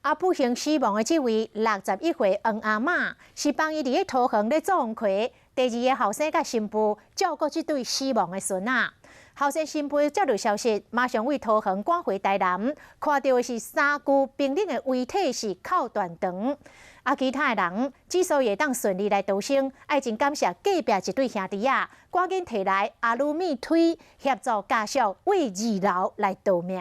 啊，不幸死亡的這位61歲黃阿嬤，是幫伊佇咧桃園咧做工。第二個後生佮新婦照顧這對死亡的孫仔。後生新婦接到消息，馬上為桃園趕回台南，看著的是三具冰冷的遺體是扣斷腸。啊，其他的人之所以會當順利來逃生，愛真感謝隔壁一對兄弟仔，趕緊提來阿魯米推協助家屬為二樓來逃命。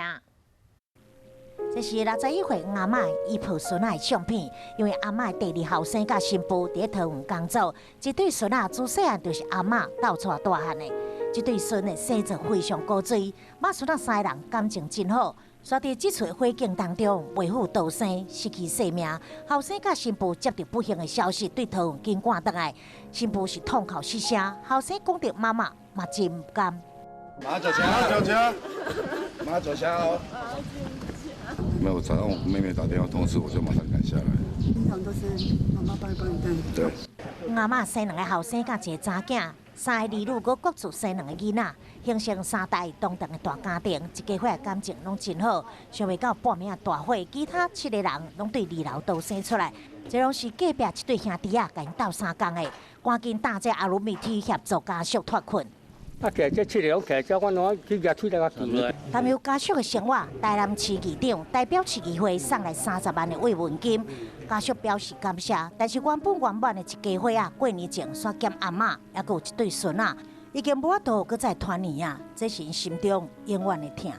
這是61歲阿嬤伊抱孫仔的相片，因為阿嬤的第二後生佮新婦佇咧桃園工作，這對孫仔自細漢就是阿嬤鬥帶大漢的。這對孫的生做非常古錐，媽孫仔三个人感情真好。煞佇這次火警當中，袂赴逃生，失去性命。後生佮新婦接著不幸的消息，對桃園緊趕轉來。新婦是痛哭失聲，後生講著媽媽嘛真毋甘。媽坐車，坐車，媽坐車哦。沒有，早上我妹妹打電話通知，我就馬上趕下來。平常都是媽媽幫你帶。對。阿嬤生兩個後生佮一個查囝，三个兒女閣各自生兩個囡仔，形成三代同堂的大家庭，一家伙感情攏真好。想袂到半暝仔大火，其他七个人攏對二樓逃生出來，這攏是隔壁一對兄弟仔共𪜶鬥相共的，趕緊搭這阿魯米梯協助家屬脫困。啊，徛這七個攏徛遮，阮攏去舉推來較懸落。擔憂家屬的生活，台南市議長代表市議會送來30萬的慰問金，家屬表示感謝。但是原本圓滿的一家伙仔，過年前煞減阿嬤，猶閣有一對孫仔，已經無法度閣再團圓啊！這是𪜶心中永遠的疼。